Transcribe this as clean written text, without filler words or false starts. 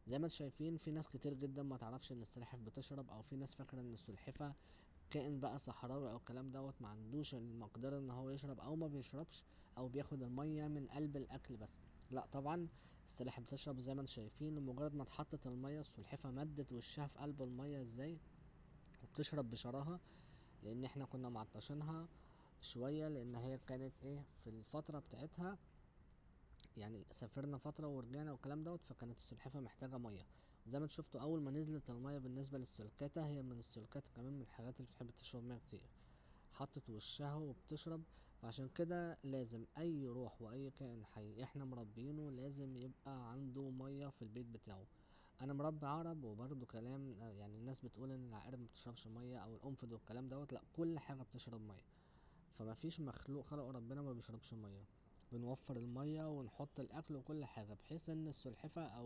زي ما انتم شايفين في ناس كتير جدا ما تعرفش ان السلاحف بتشرب، او في ناس فاكرة ان السلحفة كائن بقى صحراوي او الكلام دوت ما عندوش المقدرة ان هو يشرب، او ما بيشربش، او بياخد المية من قلب الاكل بس. لا طبعا السلاحف بتشرب زي ما انتم شايفين. مجرد ما اتحطت المية السلحفة مدت وشها في قلب المية ازاي، وبتشرب بشراهة، لان احنا كنا معطشينها شوية، لان هي كانت في الفترة بتاعتها، سافرنا فترة ورجعنا والكلام دوت، فكانت السلحفة محتاجة مية. زي ما انتم شفتوا اول ما نزلت المية بالنسبة للسلكاتة، هي من السلكات كمان من الحاجات اللي بتحب تشرب مية كتير، حطت وشها وبتشرب. فعشان كده لازم اي روح واي كائن حي احنا مربينه لازم يبقى عنده مية في البيت بتاعه. انا مربي عقرب، وبرضه كلام الناس بتقول ان العقارب ما بتشربش مية او القنفذ والكلام دوت، لا كل حاجة بتشرب مية، فما فيش مخلوق خلقه ربنا ما بيشربش مية. بنوفر المية ونحط الاكل وكل حاجة بحيث ان السلحفة او